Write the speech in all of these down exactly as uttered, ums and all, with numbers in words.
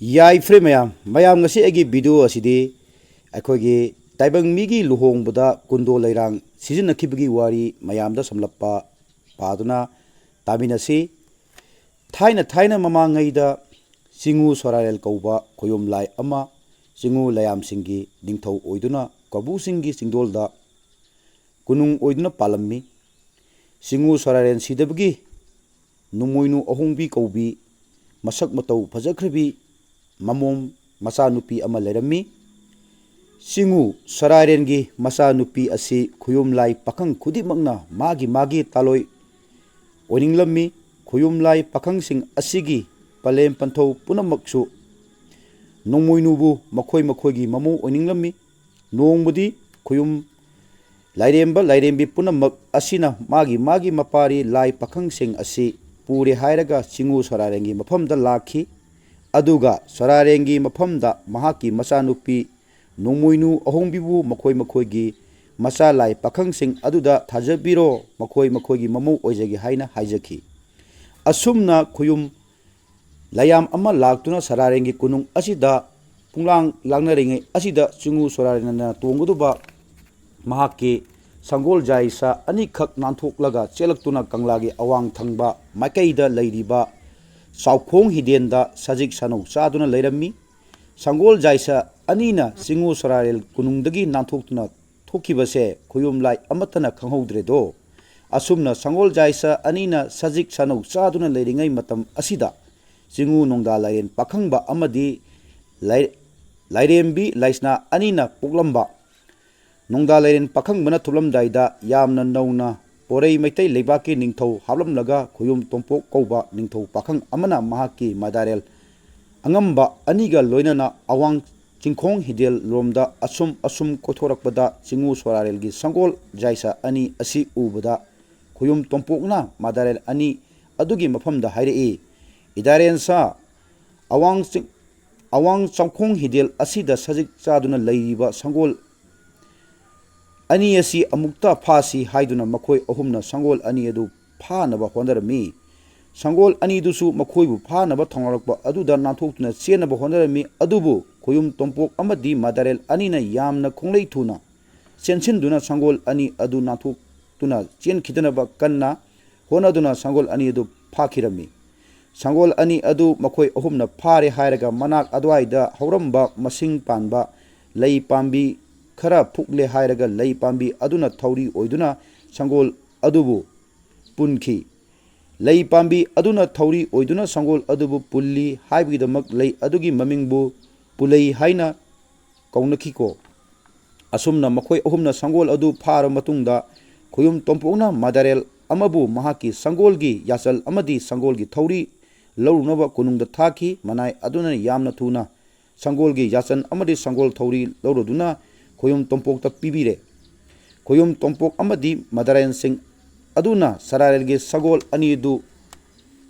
ꯌꯥꯏꯐꯔꯦ ꯃꯌꯥꯝ꯫ ꯃꯌꯥꯝ, ꯉꯁꯤ ꯑꯩꯒꯤ video ꯑꯁꯤꯗꯤ ꯑꯩꯈꯣꯏꯒꯤ ꯇꯥꯏꯕꯪ ꯃꯤꯒꯤ ꯂꯨꯍꯣꯡꯕꯗ ꯀꯨꯟꯗꯣ ꯂꯩꯔꯥꯡ ꯁꯤꯖꯤꯟꯅꯈꯤꯕꯒꯤ ꯋꯥꯔꯤ ꯃꯌꯥꯝꯗ ꯁꯝꯂꯞꯄ ꯄꯥꯗꯨꯅ ꯇꯥꯃꯤꯟꯅꯁꯤ꯫ ꯊꯥꯏꯅ ꯊꯥꯏꯅ ꯃꯃꯥꯡꯉꯩꯗ ꯆꯤꯉꯨ ꯁꯣꯔꯥꯔꯦꯜ ꯀꯧꯕ ꯈꯣꯌꯨꯝ ꯂꯥꯏ ꯑꯃ ꯆꯤꯉꯨ ꯂꯥꯏꯌꯥꯝꯁꯤꯡꯒꯤ ꯅꯤꯡꯊꯧ ꯑꯣꯏꯗꯨꯅ ꯀꯧꯕ꯭ꯔꯨꯁꯤꯡꯒꯤ ꯆꯤꯡꯗꯣꯜꯗ ꯀꯣꯅꯨꯡ ꯑꯣꯏꯗꯨꯅ ꯄꯥꯜꯂꯝꯃꯤ꯫ ꯆꯤꯉꯨ ꯁꯣꯔꯥꯔꯦꯟ ꯁꯤꯗꯕꯒꯤ ꯅꯣꯡꯃꯣꯏꯅꯨ ꯑꯍꯣꯡꯕꯤ ꯀꯧꯕꯤ ꯃꯁꯛ ꯃꯇꯧ ꯐꯖꯈ꯭ꯔꯕꯤ ꯃꯃꯣꯝ ꯃꯆꯥꯅꯨꯄꯤ ꯑꯃ ꯂꯩꯔꯝꯃꯤ꯫ ꯆꯤꯉꯨ ꯁꯣꯔꯥꯔꯦꯟꯒꯤ ꯃꯆꯥꯅꯨꯄꯤ ꯑꯁꯤ ꯈꯨꯌꯨꯝ ꯂꯥꯏ ꯄꯥꯈꯪ ꯈꯨꯗꯤꯡꯃꯛꯅ ꯃꯥꯒꯤ ꯃꯥꯒꯤ ꯇꯥꯂꯣꯏ ꯑꯣꯏꯅꯤꯡꯂꯝꯃꯤ꯫ ꯈꯨꯌꯨꯝ ꯂꯥꯏ ꯄꯥꯈꯪꯁꯤꯡ ꯑꯁꯤꯒꯤ ꯄꯂꯦꯝ ꯄꯟꯊꯧ ꯄꯨꯝꯅꯃꯛꯁꯨ ꯅꯣꯡꯃꯣꯏꯅꯨꯕꯨ ꯃꯈꯣꯏ ꯃꯈꯣꯏꯒꯤ ꯃꯃꯧ ꯑꯣꯏꯅꯤꯡꯂꯝꯃꯤ꯫ ꯅꯣꯡꯃꯗꯤ ꯈꯨꯌꯨꯝ ꯂꯥꯏꯔꯦꯝꯕ ꯂꯥꯏꯔꯦꯝꯕꯤ ꯄꯨꯝꯅꯃꯛ ꯑꯁꯤꯅ ꯃꯥꯒꯤ ꯃꯥꯒꯤ ꯃꯄꯥꯔꯤ ꯂꯥꯏ ꯄꯥꯈꯪꯁꯤꯡ ꯑꯁꯤ ꯄꯨꯔꯦ ꯍꯥꯏꯔꯒ ꯆꯤꯉꯨ ꯁꯣꯔꯥꯔꯦꯟꯒꯤ ꯃꯐꯝꯗ ꯂꯥꯛꯈꯤ꯫ ꯑꯗꯨꯒ ꯁꯣꯔꯥꯔꯦꯟꯒꯤ ꯃꯐꯝꯗ ꯃꯍꯥꯛꯀꯤ ꯃꯆꯥꯅꯨꯄꯤ ꯅꯣꯡꯃꯣꯏꯅꯨ ꯑꯍꯣꯡꯕꯤꯕꯨ ꯃꯈꯣꯏ ꯃꯈꯣꯏꯒꯤ ꯃꯆꯥ ꯂꯥꯏ ꯄꯥꯈꯪꯁꯤꯡ ꯑꯗꯨꯗ ꯊꯥꯖꯕꯤꯔꯣ, ꯃꯈꯣꯏ ꯃꯈꯣꯏꯒꯤ ꯃꯃꯧ ꯑꯣꯏꯖꯒꯦ ꯍꯥꯏꯅ ꯍꯥꯏꯖꯈꯤ꯫ ꯑꯁꯨꯝꯅ ꯈꯨꯌꯨꯝ ꯂꯥꯏꯌꯥꯝ ꯑꯃ ꯂꯥꯛꯇꯨꯅ ꯁꯣꯔꯥꯔꯦꯟꯒꯤ ꯀꯣꯅꯨꯡ ꯑꯁꯤꯗ ꯄꯨꯡꯂꯥꯡ ꯂꯥꯡꯅꯔꯤꯉꯩ ꯑꯁꯤꯗ ꯆꯤꯉꯨ ꯁꯣꯔꯥꯔꯦꯟꯅ ꯇꯣꯡꯒꯗꯧꯕ ꯃꯍꯥꯛꯀꯤ ꯁꯪꯒꯣꯜ ꯖꯥꯏꯁ ꯑꯅꯤꯈꯛ ꯅꯥꯟꯊꯣꯛꯂꯒ ꯆꯦꯜꯂꯛꯇꯨꯅ ꯀꯪꯂꯥꯒꯤ ꯑꯋꯥꯡ ꯊꯪꯕ ꯃꯥꯏꯀꯩꯗ ꯂꯩꯔꯤꯕ ꯆꯥꯎꯈꯣꯡ ꯍꯤꯗꯦꯟꯗ ꯁꯖꯤꯛ ꯁꯥꯅꯧ ꯆꯥꯗꯨꯅ ꯂꯩꯔꯝꯃꯤ꯫ ꯁꯪꯒꯣꯜ ꯖꯥꯏꯁ ꯑꯅꯤꯅ ꯆꯤꯉꯨ ꯁꯣꯔꯥꯔꯦꯜ ꯀꯣꯅꯨꯡꯗꯒꯤ ꯅꯥꯟꯊꯣꯛꯇꯨꯅ ꯊꯣꯛꯈꯤꯕꯁꯦ ꯈꯨꯌꯨꯝ ꯂꯥꯏ ꯑꯃꯠꯇꯅ ꯈꯪꯍꯧꯗ꯭ꯔꯦꯗꯣ꯫ ꯑꯁꯨꯝꯅ ꯁꯪꯒꯣꯜ ꯖꯥꯏꯁ ꯑꯅꯤꯅ ꯁꯖꯤꯛ ꯁꯥꯅꯧ ꯆꯥꯗꯨꯅ ꯂꯩꯔꯤꯉꯩ ꯃꯇꯝ ꯑꯁꯤꯗ ꯆꯤꯉꯨ ꯅꯣꯡꯗꯥ ꯂꯥꯏꯔꯦꯟ ꯄꯥꯈꯪꯕ ꯑꯃꯗꯤ ꯂꯥꯏ-, ꯂꯥꯏꯔꯦꯝꯕꯤ ꯂꯥꯏꯁꯅꯥ ꯑꯅꯤꯅ ꯄꯣꯛꯂꯝꯕ ꯅꯣꯡꯗꯥ ꯂꯥꯏꯔꯦꯟ ꯄꯥꯈꯪꯕꯅ ꯊꯣꯛꯂꯝꯗꯥꯏꯗ ꯌꯥꯝꯅ ꯅꯧꯅ ꯄꯣꯔꯩ ꯃꯩꯇꯩ ꯂꯩꯕꯥꯛꯀꯤ ꯅꯤꯡꯊꯧ ꯍꯥꯞꯂꯝꯂꯒ ꯈꯨꯌꯨꯝ ꯇꯣꯝꯄꯣꯛ ꯀꯧꯕ ꯅꯤꯡꯊꯧ ꯄꯥꯈꯪ ꯑꯃꯅ ꯃꯍꯥꯛꯀꯤ ꯃꯗꯥꯔꯦꯜ ꯑꯉꯝꯕ ꯑꯅꯤꯒ ꯂꯣꯏꯅꯅ ꯑꯋꯥꯡ ꯆꯤꯡꯈꯣꯡ ꯍꯤꯗꯦꯜ ꯂꯣꯝꯗ ꯑꯁꯨꯝ ꯑꯁꯨꯝ ꯀꯣꯏꯊꯣꯔꯛꯄꯗ ꯆꯤꯉꯨ ꯁꯣꯔꯥꯔꯦꯜꯒꯤ ꯁꯪꯒꯣꯜ ꯖꯥꯏꯁ ꯑꯅꯤ ꯑꯁꯤ ꯎꯕꯗ ꯈꯨꯌꯨꯝ ꯇꯣꯝꯄꯣꯛꯅ ꯃꯗꯥꯔꯦꯜ ꯑꯅꯤ ꯑꯗꯨꯒꯤ ꯃꯐꯝꯗ ꯍꯥꯏꯔꯛꯏ, "ꯏꯗꯥꯔꯦꯟ ꯁꯥ, ꯑꯋꯥꯡ ꯆꯤꯡ-, ꯑꯋꯥꯡ ꯆꯥꯎꯈꯣꯡ ꯍꯤꯗꯦꯜ ꯑꯁꯤꯗ ꯁꯖꯤꯛ ꯆꯥꯗꯨꯅ ꯂꯩꯔꯤꯕ ꯁꯪꯒꯣꯜ ꯑꯅꯤ ꯑꯁꯤ ꯑꯃꯨꯛꯇ ꯐꯥꯁꯤ" ꯍꯥꯏꯗꯨꯅ ꯃꯈꯣꯏ ꯑꯍꯨꯝꯅ ꯁꯪꯒꯣꯜ ꯑꯅꯤ ꯑꯗꯨ ꯐꯥꯅꯕ ꯍꯣꯠꯅꯔꯝꯃꯤ꯫ ꯁꯪꯒꯣꯜ ꯑꯅꯤꯗꯨꯁꯨ ꯃꯈꯣꯏꯕꯨ ꯐꯥꯅꯕ ꯊꯧꯅꯔꯛꯄ ꯑꯗꯨꯗ ꯅꯥꯟꯊꯣꯛꯇꯨꯅ ꯆꯦꯟꯅꯕ ꯍꯣꯠꯅꯔꯝꯃꯤ꯫ ꯑꯗꯨꯕꯨ ꯈꯣꯌꯨꯝ ꯇꯣꯝꯄꯣꯛ ꯑꯃꯗꯤ ꯃꯗꯥꯔꯦꯜ ꯑꯅꯤꯅ ꯌꯥꯝꯅ ꯈꯣꯡꯂꯩ ꯊꯨꯅ ꯆꯦꯟꯁꯤꯟꯗꯨꯅ ꯁꯪꯒꯣꯜ ꯑꯅꯤ ꯑꯗꯨ ꯅꯥꯟꯊꯣꯛꯇꯨꯅ ꯆꯦꯟꯈꯤꯗꯅꯕ ꯀꯟꯅ ꯍꯣꯠꯅꯗꯨꯅ ꯁꯪꯒꯣꯜ ꯑꯅꯤ ꯑꯗꯨ ꯐꯥꯈꯤꯔꯝꯃꯤ꯫ ꯁꯪꯒꯣꯜ ꯑꯅꯤ ꯑꯗꯨ ꯃꯈꯣꯏ ꯑꯍꯨꯝꯅ ꯐꯥꯔꯦ ꯍꯥꯏꯔꯒ ꯃꯅꯥꯛ ꯑꯗꯨꯋꯥꯏꯗ ꯍꯧꯔꯝꯕ ꯃꯁꯤꯡ ꯄꯥꯟꯕ ꯂꯩ ꯄꯥꯝꯕꯤ ꯈꯔ ꯐꯨꯛꯂꯦ ꯍꯥꯏꯔꯒ ꯂꯩ ꯄꯥꯝꯕꯤ ꯑꯗꯨꯅ ꯊꯧꯔꯤ ꯑꯣꯏꯗꯨꯅ ꯁꯪꯒꯣꯜ ꯑꯗꯨꯕꯨ ꯄꯨꯟꯈꯤ꯫ ꯂꯩ ꯄꯥꯝꯕꯤ ꯑꯗꯨꯅ ꯊꯧꯔꯤ ꯑꯣꯏꯗꯨꯅ ꯁꯪꯒꯣꯜ ꯑꯗꯨꯕꯨ ꯄꯨꯜꯂꯤ ꯍꯥꯏꯕꯒꯤꯗꯃꯛ ꯂꯩ ꯑꯗꯨꯒꯤ ꯃꯃꯤꯡꯕꯨ ꯄꯨꯂꯩ ꯍꯥꯏꯅ ꯀꯧꯅꯈꯤꯀꯣ꯫ ꯑꯁꯨꯝꯅ ꯃꯈꯣꯏ ꯑꯍꯨꯝꯅ ꯁꯪꯒꯣꯜ ꯑꯗꯨ ꯐꯥꯔꯕ ꯃꯇꯨꯡꯗ ꯈꯣꯌꯨꯝ ꯇꯣꯝꯄꯣꯛꯅ ꯃꯗꯥꯔꯦꯜ ꯑꯃꯕꯨ ꯃꯍꯥꯛꯀꯤ ꯁꯪꯒꯣꯜꯒꯤ ꯌꯥꯆꯜ ꯑꯃꯗꯤ ꯁꯪꯒꯣꯜꯒꯤ ꯊꯧꯔꯤ ꯂꯧꯔꯨꯅꯕ ꯀꯣꯅꯨꯡꯗ ꯊꯥꯈꯤ꯫ ꯃꯅꯥꯏ ꯑꯗꯨꯅ ꯌꯥꯝꯅ ꯊꯨꯅ ꯁꯪꯒꯣꯜꯒꯤ ꯌꯥꯆꯟ ꯑꯃꯗꯤ ꯁꯪꯒꯣꯜ ꯊꯧꯔꯤ ꯂꯧꯔꯗꯨꯅ ꯈꯣꯌꯨꯝ ꯇꯣꯝꯄꯣꯛꯇ ꯄꯤꯕꯤꯔꯦ꯫ ꯈꯣꯌꯨꯝ ꯇꯣꯝꯄꯣꯛ ꯑꯃꯗꯤ ꯃꯗꯥꯔꯦꯟꯁꯤꯡ ꯑꯗꯨꯅ ꯁꯔꯥꯔꯦꯜꯒꯤ ꯁꯒꯣꯜ ꯑꯅꯤ ꯑꯗꯨ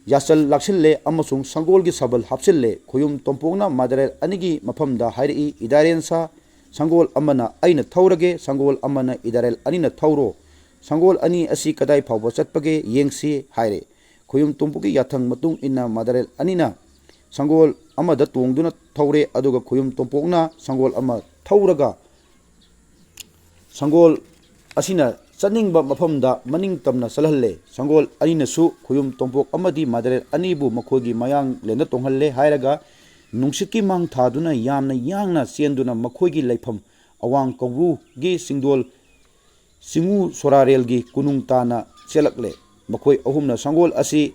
ꯌꯥꯆꯜ ꯂꯥꯛꯁꯤꯜꯂꯦ ꯑꯃꯁꯨꯡ ꯁꯪꯒꯣꯜꯒꯤ ꯁꯕꯜ ꯍꯥꯞꯆꯤꯜꯂꯦ꯫ ꯈꯣꯌꯨꯝ ꯇꯣꯝꯄꯣꯛꯅ ꯃꯗꯥꯔꯦꯜ ꯑꯅꯤꯒꯤ ꯃꯐꯝꯗ ꯍꯥꯏꯔꯛꯏ, "ꯏꯗꯥꯔꯦꯟ ꯁꯥ, ꯁꯪꯒꯣꯜ ꯑꯃꯅ ꯑꯩꯅ ꯊꯧꯔꯒꯦ, ꯁꯪꯒꯣꯜ ꯑꯃꯅ ꯏꯗꯥꯔꯦꯜ ꯑꯅꯤꯅ ꯊꯧꯔꯣ꯫ ꯁꯪꯒꯣꯜ ꯑꯅꯤ ꯑꯁꯤ ꯀꯗꯥꯏ ꯐꯥꯎꯕ ꯆꯠꯄꯒꯦ ꯌꯦꯡꯁꯤ" ꯍꯥꯏꯔꯦ꯫ ꯈꯣꯌꯨꯝ ꯇꯣꯝꯄꯣꯛꯀꯤ ꯌꯥꯊꯪ ꯃꯇꯨꯡ ꯏꯟꯅ ꯃꯗꯥꯔꯦꯜ ꯑꯅꯤꯅ ꯁꯪꯒꯣꯜ ꯑꯃꯗ ꯇꯣꯡꯗꯨꯅ ꯊꯧꯔꯦ, ꯑꯗꯨꯒ ꯈꯣꯌꯨꯝ ꯇꯣꯝꯄꯣꯛꯅ ꯁꯪꯒꯣꯜ ꯑꯃ ꯊꯧꯔꯒ ꯁꯪꯒꯣꯜ ꯑꯁꯤꯅ ꯆꯠꯅꯤꯡꯕ ꯃꯐꯝꯗ ꯃꯅꯤꯡ ꯇꯝꯅ ꯆꯠꯍꯜꯂꯦ꯫ ꯁꯪꯒꯣꯜ ꯑꯅꯤꯅꯁꯨ ꯈꯣꯌꯨꯝ ꯇꯣꯝꯄꯣꯛ ꯑꯃꯗꯤ ꯃꯗꯥꯔꯦꯜ ꯑꯅꯤꯕꯨ ꯃꯈꯣꯏꯒꯤ ꯃꯌꯥꯡꯂꯦꯟꯗ ꯇꯣꯡꯍꯜꯂꯦ ꯍꯥꯏꯔꯒ ꯅꯨꯡꯁꯤꯠꯀꯤ ꯃꯥꯡ ꯊꯥꯗꯨꯅ ꯌꯥꯝꯅ ꯌꯥꯡꯅ ꯆꯦꯟꯗꯨꯅ ꯃꯈꯣꯏꯒꯤ ꯂꯩꯐꯝ ꯑꯋꯥꯡ ꯀꯧꯕ꯭ꯔꯨꯒꯤ ꯆꯤꯡꯗꯣꯜ ꯆꯤꯡꯉꯨ ꯁꯣꯔꯥꯔꯦꯜꯒꯤ ꯀꯣꯅꯨꯡ ꯇꯥꯟꯅ ꯆꯦꯜꯂꯛꯂꯦ꯫ ꯃꯈꯣꯏ ꯑꯍꯨꯝꯅ ꯁꯪꯒꯣꯜ ꯑꯁꯤ,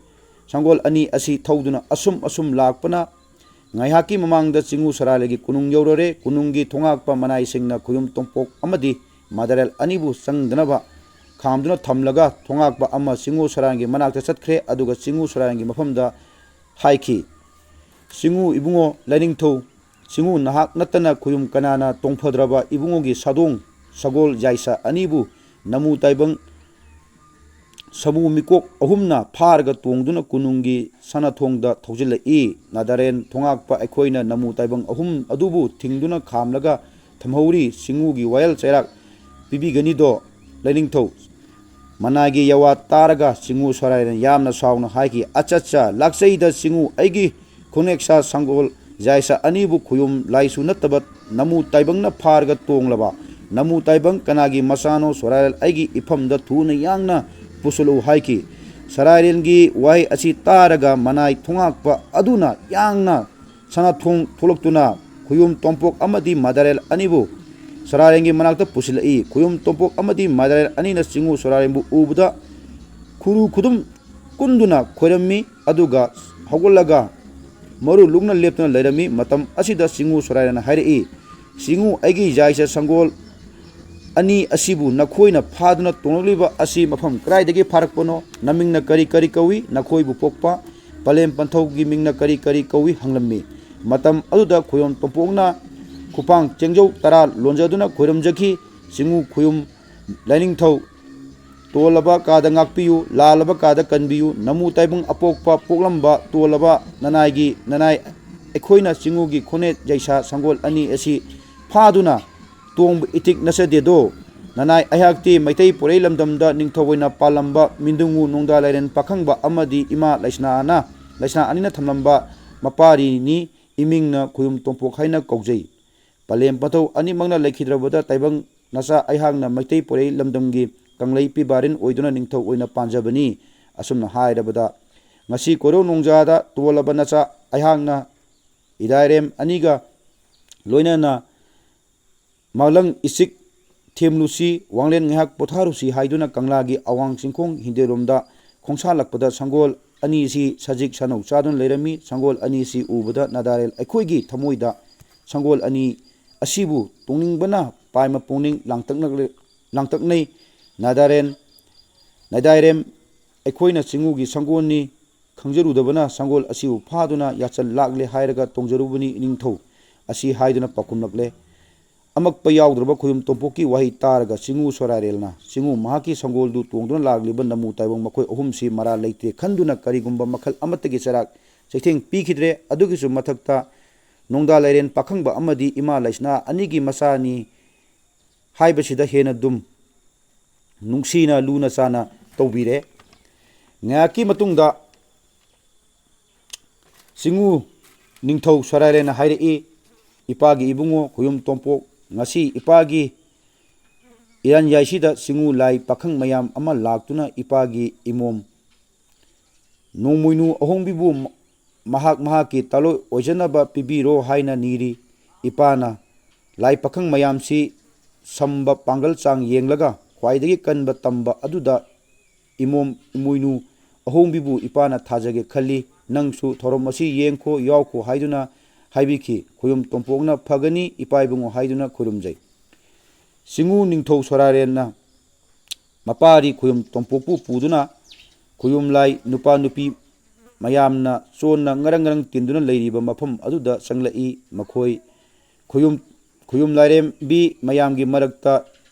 ꯁꯪꯒꯣꯜ ꯑꯅꯤ ꯑꯁꯤ ꯊꯧꯗꯨꯅ ꯑꯁꯨꯝ ꯑꯁꯨꯝ ꯂꯥꯛꯄꯅ ꯉꯥꯏꯍꯥꯛꯀꯤ ꯃꯃꯥꯡꯗ ꯆꯤꯡꯉꯨ ꯁꯣꯔꯥꯔꯦꯜꯒꯤ ꯀꯣꯅꯨꯡ ꯌꯧꯔꯔꯦ꯫ ꯀꯣꯅꯨꯡꯒꯤ ꯊꯣꯉꯥꯛꯄ ꯃꯅꯥꯏꯁꯤꯡꯅ ꯈꯣꯌꯨꯝ ꯇꯣꯝꯄꯣꯛ ꯑꯃꯗꯤ ꯃꯗꯥꯔꯦꯜ ꯑꯅꯤꯕꯨ ꯆꯪꯗꯅꯕ ꯈꯥꯝꯗꯨꯅ ꯊꯝꯂꯒ ꯊꯣꯉꯥꯛꯄ ꯑꯃ ꯆꯤꯡꯉꯨ ꯁꯣꯔꯥꯔꯦꯜꯒꯤ ꯃꯅꯥꯛꯇ ꯆꯠꯈ꯭ꯔꯦ꯫ ꯑꯗꯨꯒ ꯆꯤꯡꯉꯨ ꯁꯣꯔꯥꯔꯦꯜꯒꯤ ꯃꯐꯝꯗ ꯍꯥꯏꯈꯤ, "ꯆꯤꯡꯉꯨ ꯏꯕꯨꯡꯉꯣ ꯂꯥꯏꯅꯤꯡꯊꯧ, ꯆꯤꯡꯉꯨ ꯅꯍꯥꯛ ꯅꯠꯇꯅ ꯈꯣꯌꯨꯝ ꯀꯅꯥꯅ ꯇꯣꯡꯐꯗ꯭ꯔꯕ ꯏꯕꯨꯡꯉꯣꯒꯤ ꯁꯥꯗꯣꯡ ꯁꯒꯣꯜ ꯌꯥꯏꯁꯥ ꯑꯅꯤꯕꯨ ꯅꯃꯨ ꯇꯥꯏꯕꯪ ꯁꯥꯃꯨ ꯃꯤꯀꯣꯛ ꯑꯍꯨꯝꯅ ꯐꯥꯔꯒ ꯇꯣꯡꯗꯨꯅ ꯀꯣꯅꯨꯡꯒꯤ ꯁꯅꯥꯊꯣꯡꯗ ꯊꯧꯖꯤꯜꯂꯛꯏ꯫ ꯅꯥꯗꯥꯔꯦꯟ ꯊꯣꯉꯥꯛꯄ ꯑꯩꯈꯣꯏꯅ ꯅꯃꯨ ꯇꯥꯏꯕꯪ ꯑꯍꯨꯝ ꯑꯗꯨꯕꯨ ꯊꯤꯡꯗꯨꯅ ꯈꯥꯝꯂꯒ ꯊꯝꯍꯧꯔꯤ꯫ ꯆꯤꯡꯉꯨꯒꯤ ꯋꯥꯌꯦꯜ ꯆꯩꯔꯥꯛ ꯄꯤꯕꯤꯒꯅꯤꯗꯣ ꯂꯥꯏꯅꯤꯡꯊꯧ?" ꯃꯅꯥꯏꯒꯤ ꯌꯥꯋꯥ ꯇꯥꯔꯒ ꯆꯤꯡꯉꯨ ꯁꯣꯔꯥꯏꯔꯦꯟ ꯌꯥꯝꯅ ꯁꯥꯎꯅ ꯍꯥꯏꯈꯤ, "ꯑꯆꯠꯆꯥ, ꯂꯥꯛꯆꯩꯗ ꯆꯤꯡꯉꯨ ꯑꯩꯒꯤ ꯈꯣꯡꯅꯦꯛꯁꯥ ꯁꯪꯒꯣꯜ ꯌꯥꯏꯁꯥ ꯑꯅꯤꯕꯨ ꯈꯨꯌꯨꯝ ꯂꯥꯏꯁꯨ ꯅꯠꯇꯕ ꯅꯃꯨ ꯇꯥꯏꯕꯪꯅ ꯐꯥꯔꯒ ꯇꯣꯡꯂꯕ ꯅꯃꯨ ꯇꯥꯏꯕꯪ ꯀꯅꯥꯒꯤ ꯃꯆꯥꯅꯣ? ꯁꯣꯔꯥꯏꯔꯦꯜ ꯑꯩꯒꯤ ꯏꯐꯝꯗ ꯊꯨꯅ ꯌꯥꯡꯅ ꯄꯨꯁꯤꯜꯂꯨ" ꯍꯥꯏꯈꯤ꯫ ꯁꯣꯔꯥꯏꯔꯦꯜꯒꯤ ꯋꯥꯍꯩ ꯑꯁꯤ ꯇꯥꯔꯒ ꯃꯅꯥꯏ ꯊꯣꯉꯥꯛꯄ ꯑꯗꯨꯅ ꯌꯥꯡꯅ ꯁꯅꯥꯊꯣꯡ ꯊꯣꯛꯂꯛꯇꯨꯅ ꯈꯨꯌꯨꯝ ꯇꯣꯝꯄꯣꯛ ꯑꯃꯗꯤ ꯃꯗꯥꯔꯦꯜ ꯑꯅꯤꯕꯨ ꯁꯣꯔꯥꯏꯔꯦꯟꯒꯤ ꯃꯅꯥꯛꯇ ꯄꯨꯁꯤꯜꯂꯛꯏ꯫ ꯈꯨꯌꯨꯝ ꯇꯣꯝꯄꯣꯛ ꯑꯃꯗꯤ ꯃꯗꯥꯔꯦꯜ ꯑꯅꯤꯅ ꯆꯤꯡꯉꯨ ꯁꯣꯔꯥꯏꯔꯦꯟꯕꯨ ꯎꯕꯗ ꯈꯨꯔꯨ ꯈꯨꯗꯨꯝ ꯀꯨꯟꯗꯨꯅ ꯈꯣꯏꯔꯝꯃꯤ꯫ ꯑꯗꯨꯒ ꯍꯧꯒꯠꯂꯒ ꯃꯔꯨ ꯂꯨꯡꯅ ꯂꯦꯞꯇꯨꯅ ꯂꯩꯔꯝꯃꯤ꯫ ꯃꯇꯝ ꯑꯁꯤꯗ ꯆꯤꯡꯉꯨ ꯁꯣꯔꯥꯏꯔꯦꯟꯅ ꯍꯥꯏꯔꯛꯏ, "ꯆꯤꯡꯉꯨ ꯑꯩꯒꯤ ꯌꯥꯏꯁꯥ ꯁꯪꯒꯣꯜ ꯑꯅꯤ ꯑꯁꯤꯕꯨ ꯅꯈꯣꯏꯅ ꯐꯥꯗꯨꯅ ꯇꯣꯡꯂꯛꯂꯤꯕ ꯑꯁꯤ ꯃꯐꯝ ꯀꯗꯥꯏꯗꯒꯤ ꯐꯥꯔꯛꯄꯅꯣ? ꯅꯃꯤꯡꯅ ꯀꯔꯤ ꯀꯔꯤ ꯀꯧꯏ? ꯅꯈꯣꯏꯕꯨ ꯄꯣꯛꯄ ꯄꯂꯦꯝ ꯄꯟꯊꯧꯒꯤ ꯃꯤꯡꯅ ꯀꯔꯤ ꯀꯔꯤ ꯀꯧꯏ?" ꯍꯪꯂꯝꯃꯤ꯫ ꯃꯇꯝ ꯑꯗꯨꯗ ꯈꯨꯌꯨꯝ ꯇꯣꯝꯄꯣꯛꯅ ꯈꯨꯄꯥꯡ ꯆꯦꯡꯖꯧ ꯇꯔꯥ ꯂꯣꯟꯖꯗꯨꯅ ꯈꯣꯏꯔꯝꯖꯈꯤ꯫ ꯆꯤꯡꯉꯨ ꯈꯨꯌꯨꯝ ꯂꯥꯏꯅꯤꯡꯊꯧ ꯇꯣꯜꯂꯕ ꯀꯥꯗ ꯉꯥꯛꯄꯤꯌꯨ, ꯂꯥꯜꯂꯕ ꯀꯥꯗ ꯀꯟꯕꯤꯌꯨ꯫ ꯅꯃꯨ ꯇꯥꯏꯕꯪ ꯑꯄꯣꯛꯄ ꯄꯣꯛꯂꯝꯕ ꯇꯣꯜꯂꯕ ꯅꯅꯥꯏꯒꯤ ꯅꯅꯥꯏ ꯑꯩꯈꯣꯏꯅ ꯆꯤꯡꯉꯨꯒꯤ ꯈꯣꯅꯦꯠ ꯌꯥꯏꯁꯥ ꯁꯪꯒꯣꯜ ꯑꯅꯤ ꯑꯁꯤ ꯐꯥꯗꯨꯅ ꯇꯣꯡꯕ ꯏꯊꯤꯛ ꯅꯠꯆꯗꯦꯗꯣ꯫ ꯅꯅꯥꯏ ꯑꯩꯍꯥꯛꯇꯤ ꯃꯩꯇꯩ ꯄꯣꯏꯔꯩ ꯂꯝꯗꯝꯗ ꯅꯤꯡꯊꯧ ꯑꯣꯏꯅ ꯄꯥꯜꯂꯝꯕ ꯃꯤꯟꯗꯨꯡꯉꯨ ꯅꯣꯡꯗꯥ ꯂꯥꯏꯔꯦꯟ ꯄꯥꯈꯪꯕ ꯑꯃꯗꯤ ꯏꯃꯥ ꯂꯩꯁꯅꯥꯅ, ꯂꯩꯁꯅꯥ ꯑꯅꯤꯅ ꯊꯝꯂꯝꯕ ꯃꯄꯥꯔꯤꯅꯤ꯫ ꯏꯃꯤꯡꯅ ꯈꯨꯌꯨꯝ ꯇꯣꯝꯄꯣꯛ ꯍꯥꯏꯅ ꯀꯧꯖꯩ꯫ ꯄꯂꯦꯝ ꯄꯟꯊꯧ ꯑꯅꯤꯃꯛꯅ ꯂꯩꯈꯤꯗ꯭ꯔꯕꯗ ꯇꯥꯏꯕꯪ ꯅꯆꯥ ꯑꯩꯍꯥꯛꯅ ꯃꯩꯇꯩ ꯄꯣꯏꯔꯩ ꯂꯝꯗꯝꯒꯤ ꯀꯪꯂꯩ ꯄꯤꯕꯥꯔꯤꯟ ꯑꯣꯏꯗꯨꯅ ꯅꯤꯡꯊꯧ ꯑꯣꯏꯅ ꯄꯥꯟꯖꯕꯅꯤ꯫ ꯑꯁꯨꯝꯅ ꯍꯥꯏꯔꯕꯗ ꯉꯁꯤ ꯀꯣꯏꯔꯧ ꯅꯣꯡꯖꯥꯗ ꯇꯣꯜꯂꯕ ꯅꯆꯥ ꯑꯩꯍꯥꯛꯅ ꯏꯗꯥꯏꯔꯦꯝ ꯑꯅꯤꯒ ꯂꯣꯏꯅꯅ ꯃꯥꯂꯪ ꯏꯆꯤꯛ ꯊꯦꯝꯂꯨꯁꯤ, ꯋꯥꯡꯂꯦꯟ ꯉꯥꯏꯍꯥꯛ ꯄꯣꯊꯥꯔꯨꯁꯤ ꯍꯥꯏꯗꯨꯅ ꯀꯪꯂꯥꯒꯤ ꯑꯋꯥꯡ ꯆꯤꯡꯈꯣꯡ ꯍꯤꯟꯗꯦꯔꯣꯝꯗ ꯈꯣꯡꯁꯥꯜꯂꯛꯄꯗ ꯁꯪꯒꯣꯜ ꯑꯅꯤ ꯑꯁꯤ ꯁꯖꯤꯛ ꯁꯅꯧ ꯆꯥꯗꯨꯅ ꯂꯩꯔꯝꯃꯤ꯫ ꯁꯪꯒꯣꯜ ꯑꯅꯤ ꯑꯁꯤ ꯎꯕꯗ ꯅꯥꯗꯥꯔꯦꯜ ꯑꯩꯈꯣꯏꯒꯤ ꯊꯃꯣꯏꯗ ꯁꯪꯒꯣꯜ ꯑꯅꯤ ꯑꯁꯤꯕꯨ ꯇꯣꯡꯅꯤꯡꯕꯅ ꯄꯥꯏꯃ ꯄꯨꯛꯅꯤꯡ ꯂꯥꯡꯇꯛꯅ-, ꯂꯥꯡꯇꯛꯅꯩ꯫ ꯅꯥꯗꯥꯔꯦꯟ, ꯅꯥꯗꯥꯏꯔꯦꯝ ꯑꯩꯈꯣꯏꯅ ꯆꯤꯡꯉꯨꯒꯤ ꯁꯪꯒꯣꯜꯅꯤ ꯈꯪꯖꯔꯨꯗꯕꯅ ꯁꯪꯒꯣꯜ ꯑꯁꯤꯕꯨ ꯐꯥꯗꯨꯅ ꯌꯥꯆꯜ ꯂꯥꯛꯂꯦ ꯍꯥꯏꯔꯒ ꯇꯣꯡꯖꯔꯨꯕꯅꯤ ꯏꯅꯤꯡꯊꯧ ꯑꯁꯤ ꯍꯥꯏꯗꯨꯅ ꯄꯥꯎꯈꯨꯝꯂꯛꯂꯦ꯫ ꯑꯃꯛꯄ ꯌꯥꯎꯗ꯭ꯔꯕ ꯈꯨꯌꯨꯝ ꯇꯣꯝꯄꯣꯛꯀꯤ ꯋꯥꯍꯩ ꯇꯥꯔꯒ ꯆꯤꯡꯉꯨ ꯁꯣꯔꯥꯏꯔꯦꯜꯅ ꯆꯤꯡꯉꯨ ꯃꯍꯥꯛꯀꯤ ꯁꯪꯒꯣꯜꯗꯨ ꯇꯣꯡꯗꯨꯅ ꯂꯥꯛꯂꯤꯕ ꯅꯃꯨ ꯇꯥꯏꯕꯪ ꯃꯈꯣꯏ ꯑꯍꯨꯝꯁꯤ ꯃꯔꯥꯜ ꯂꯩꯇ꯭ꯔꯦ ꯈꯟꯗꯨꯅ ꯀꯔꯤꯒꯨꯝꯕ ꯃꯈꯜ ꯑꯃꯠꯇꯒꯤ ꯆꯔꯥꯛ ꯆꯩꯊꯦꯡ ꯄꯤꯈꯤꯗ꯭ꯔꯦ꯫ ꯑꯗꯨꯒꯤꯁꯨ ꯃꯊꯛꯇ ꯅꯣꯡꯗꯥ ꯂꯥꯏꯔꯦꯟ ꯄꯥꯈꯪꯕ ꯑꯃꯗꯤ ꯏꯃꯥ ꯂꯩꯁꯅꯥ ꯑꯅꯤꯒꯤ ꯃꯆꯥꯅꯤ ꯍꯥꯏꯕꯁꯤꯗ ꯍꯦꯟꯅ ꯗꯨꯝ ꯅꯨꯡꯁꯤꯅ ꯂꯨꯅ ꯆꯥꯅ ꯇꯧꯕꯤꯔꯦ꯫ ꯉꯥꯏꯍꯥꯛꯀꯤ ꯃꯇꯨꯡꯗ ꯆꯤꯡꯉꯨ ꯅꯤꯡꯊꯧ ꯁꯣꯔꯥꯔꯦꯟꯅ ꯍꯥꯏꯔꯛꯏ, "ꯏꯄꯥꯒꯤ ꯏꯕꯨꯡꯉꯣ ꯈꯣꯌꯨꯝ ꯇꯣꯝꯄꯣꯛ, ꯉꯁꯤ ꯏꯄꯥꯒꯤ ꯏꯔꯥꯟꯌꯥꯏꯁꯤꯗ ꯆꯤꯡꯉꯨ ꯂꯥꯏ ꯄꯥꯈꯪ ꯃꯌꯥꯝ ꯑꯃ ꯂꯥꯛꯇꯨꯅ ꯏꯄꯥꯒꯤ ꯏꯃꯣꯝ ꯅꯣꯡꯃꯣꯏꯅꯨ ꯑꯍꯣꯡꯕꯤꯕꯨ ꯃꯍꯥꯛ ꯃꯍꯥꯛꯀꯤ ꯇꯥꯂꯣꯏ ꯑꯣꯏꯖꯅꯕ ꯄꯤꯕꯤꯔꯣ ꯍꯥꯏꯅ ꯅꯤꯔꯤ꯫ ꯏꯄꯥꯅ ꯂꯥꯏ ꯄꯥꯈꯪ ꯃꯌꯥꯝꯁꯤ ꯁꯝꯕ ꯄꯥꯡꯒꯜ ꯆꯥꯡ ꯌꯦꯡꯂꯒ ꯈ꯭ꯋꯥꯏꯗꯒꯤ ꯀꯟꯕ ꯇꯝꯕ ꯑꯗꯨꯗ ꯏꯃꯣꯝ ꯏꯃꯣꯏꯅꯨ ꯑꯍꯣꯡꯕꯤꯕꯨ ꯏꯄꯥꯅ ꯊꯥꯖꯒꯦ ꯈꯜꯂꯤ꯫ ꯅꯪꯁꯨ ꯊꯧꯔꯝ ꯑꯁꯤ ꯌꯦꯡꯈꯣ, ꯌꯥꯎꯈꯣ ꯍꯥꯏꯗꯨꯅ ꯍꯥꯏꯕꯤꯈꯤ꯫ ꯈꯣꯌꯨꯝ ꯇꯣꯝꯄꯣꯛꯅ ꯐꯒꯅꯤ ꯏꯄꯥ ꯏꯕꯨꯡꯉꯣ ꯍꯥꯏꯗꯨꯅ ꯈꯨꯔꯨꯝꯖꯩ꯫ ꯆꯤꯡꯉꯨ ꯅꯤꯡꯊꯧ ꯁꯣꯔꯥꯔꯦꯟꯅ ꯃꯄꯥꯔꯤ ꯈꯣꯌꯨꯝ ꯇꯣꯝꯄꯣꯛꯄꯨ ꯄꯨꯗꯨꯅ ꯈꯣꯌꯨꯝ ꯂꯥꯏ ꯅꯨꯄꯥ ꯅꯨꯄꯤ ꯃꯌꯥꯝꯅ ꯆꯣꯟꯅ ꯉꯔꯪ ꯉꯔꯪ ꯇꯤꯟꯗꯨꯅ ꯂꯩꯔꯤꯕ ꯃꯐꯝ ꯑꯗꯨꯗ ꯆꯪꯂꯛꯏ꯫ ꯃꯈꯣꯏ ꯈꯣꯌꯨꯝ, ꯈꯣꯌꯨꯝ ꯂꯥꯏꯔꯦꯝꯕꯤ ꯃꯌꯥꯝꯒꯤ ꯃꯔꯛꯇ